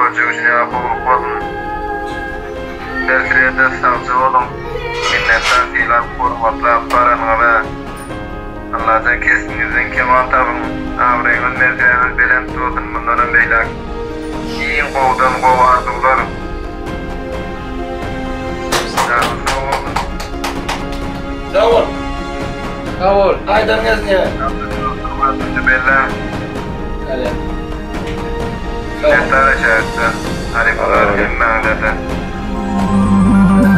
Görjegi şuny ýaly gowulyk bolsun. Belki-de sagja boluň. Minnetdar sylap hormatlap baranyňyza. Allajan kesbiňizden kemal tapyň. Abraýyňyz mertebäňiz belent bolsun mundanam beýläk. Iň gowudan gowy arzuwlar. Janyňyz sag bolsun. Sag bol. Sag bol. Aýdan gelsin. Belläň. Minnetdar eşäýtde halypalar hemmäňizede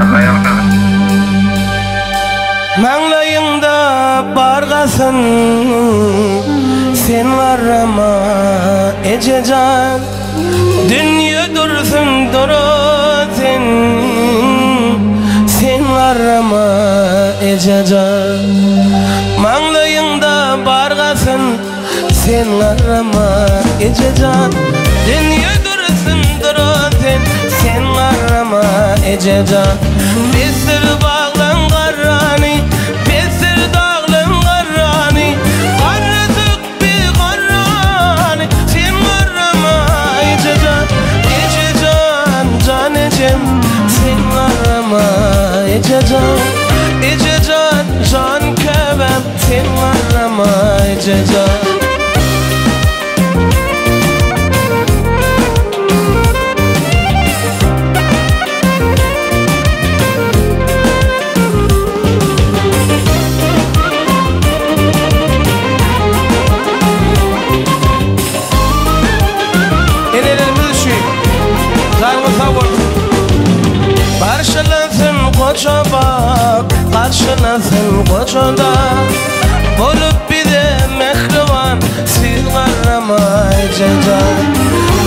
Alla ýalkasyn. Maňlaýyňda bar gasyn Sen garrama ejejan Dünýe dursun dura sen Sen garrama ejejan Maňlaýyňda bar gasyn Sen garrama ejejan Dünýe dursun duran sen Sen garrama ejejan Besdir baglaň garrany Besdir daglaň garrany Garradyk bi garrany Sen garrama ejejan Ejejan jan ejem Sen garrama ejejan Ejejan jan käbäm Sen garrama ejejan. Enelerimiz üçin janyňyz sag bolsun. Garşylasyn goja bag, garşylasyn goja dag. Bolup bize mähriban, siz garrama ejejan.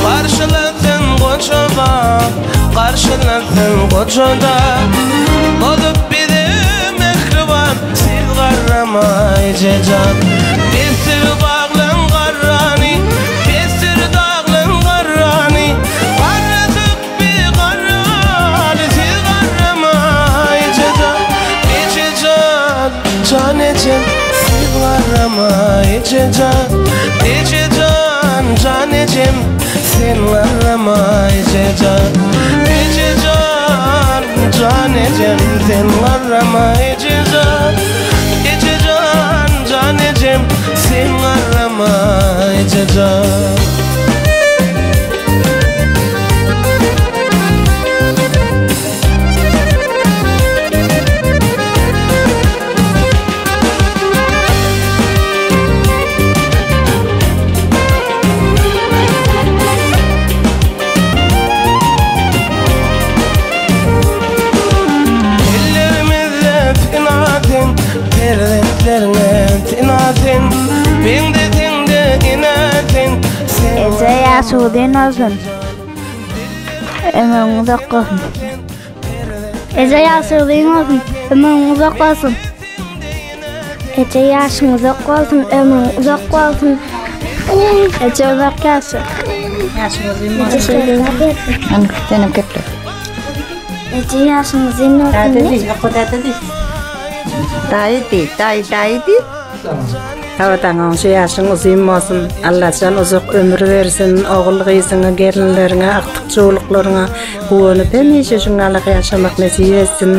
Garşylasyn goja bag, garşylasyn goja dag. Bolup bize mähriban, siz garrama ejejan. Besdir baglaň garrany, besdir daglaň garrany. Garradyk Bir garran siz garrama ejejan Ejejan jan ejem siz garrama ejejan Ejejan jan ejem sen garrama ejejan Ejejan jan ejem sen garrama ejejan Ejejan jan ejem sen garrama ejejan. Ellerimizde pena sen, perzentleriňe sena sen, Bendeseňde ene sen, sen Eje ýaşy uzyn bolsun. Ömrüň uzak bolsun. Eje ýaşy uzyn bolsun. Ömrüň uzak bolsun. Eje ýaşyň uzak bolsun, ömrüň uzak bolsun. Eje uzak ýaşa. Ýaşyň uzyn bolsun. Senem geple. Eje ýaşyň uzyn bolsun. Däde diý, oka däde diý. Daýy diý, daýy daýy diý. Hawadaň şu ýaşyň uzyn bolsun. Allajan uzak ömür bersin. Ogul gyzyňa, gelinleriňe, agtyk çowluklaryňa guwanyp hemişe şuňňalak ýaşamak nesip etsin.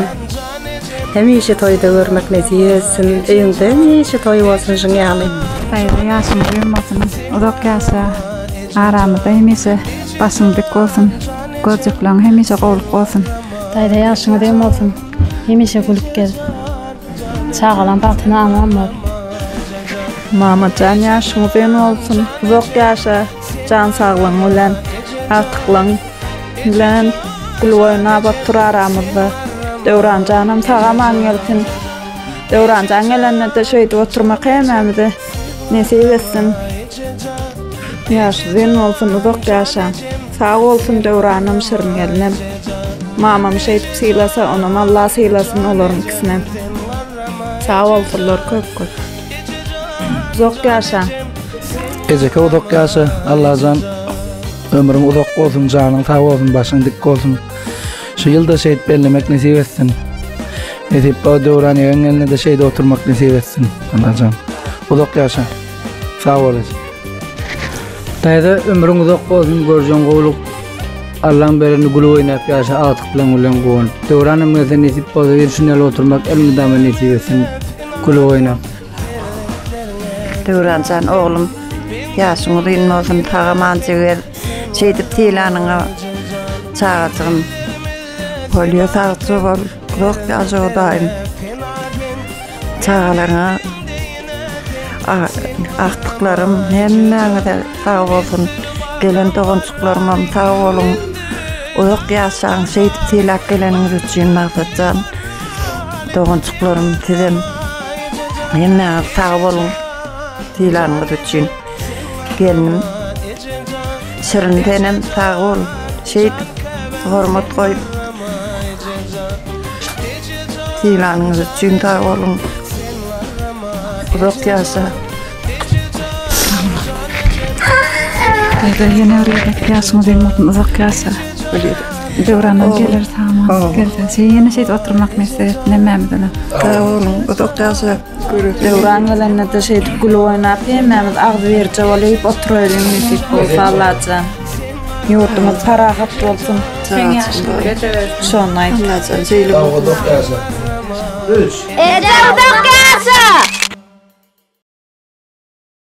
Hemişe toýda görmek nesip etsin. Öýüňde hemişe toý bolsun şuň ýaly. Daýza ýaşyň uzyn bolsun. Uzak ýaşa. Aramyzda hemişe başyň dik bolsun. Görjekleň hemişe gowluk bolsun. Daýza ýaşyň uzyn bolsun. Hemişe gülüp gez. Çagalaň bagtyna aman bol. Mamajan ýaşyň uzyn bolsun. Uzak ýaşa. Jan saglygyň bilen, agtyklygyň bilen gül oýnap otur aramyzda. Döwranjanam sag-aman gelsin. Döwranjan gelende-de şeýdip oturmak hemmämize nesip etsin. Ýaş uzyn bolsun, uzak ýaşaň. Sag bolsun Döwranam Şirin gelinem. Mamam şeýdip sylasa onam Allah sylasyn olaryň ikisinem. Sag bolsunlar köp köp. Uzak ýaşaň. Ejeke uzak ýaşa Allajan ömrüň uzak bolsun janyň sag bolsun başyň dik bolsun. Şu ýylda şeýdip bellemek nesip etsin. Nesip ba Döwran ýegen gelne de şeýde oturmak nesip etsin. Allajan uzak ýaşa. Sag bol eje. Daýza ömrüň uzak bolsun görjeň gowluk. Allaň berenini gülüp oýnap ýaşa agtyklaň bilen guwanyp. Döwranam gelse nesip bolsa bir şun ýaly oturmak elmydama nesip etsin gülüp oýnap. Döwranjan oglum ýaşyň uzyn bolsun sag-aman jiger şeýdip sylanyňa çagajygym bolýa sagja bol uzak ýaşa hudaýym çagalaryňa agtyklarym hemmäňize sag bolsun gelen doganjyklarymam sag boluň uzak ýaşaň şeýdip sylap geleniňiz üçin Maksatjan doganjyklarym sizem hemmäňiz sag boluň sylanyňyz üçin gelnim Şirin senem sag bol şeýdip hormat goýup Sylanyňyz üçin sag boluň. Uzak ýaşa. Däde ýene bir gezek ýaşyň uzyn bolsun uzak ýaşa. Döwrandan geler sag gelse. Şeý ýene şeýdip oturmak nesip etsin hemmämize. Sag boluň uzak ýaşa. Döwran gelende-de şeýdip gülüp oýnap hemmämiz agzybirje bolup oturaýlyň nesip bolsa Allajan. Ýurdumyz parahat bolsun. Seň ýaşyň Şony aýt. Allajan şeýle bolsun. Uzak ýaşa. Üç. Eje uzak ýaşa!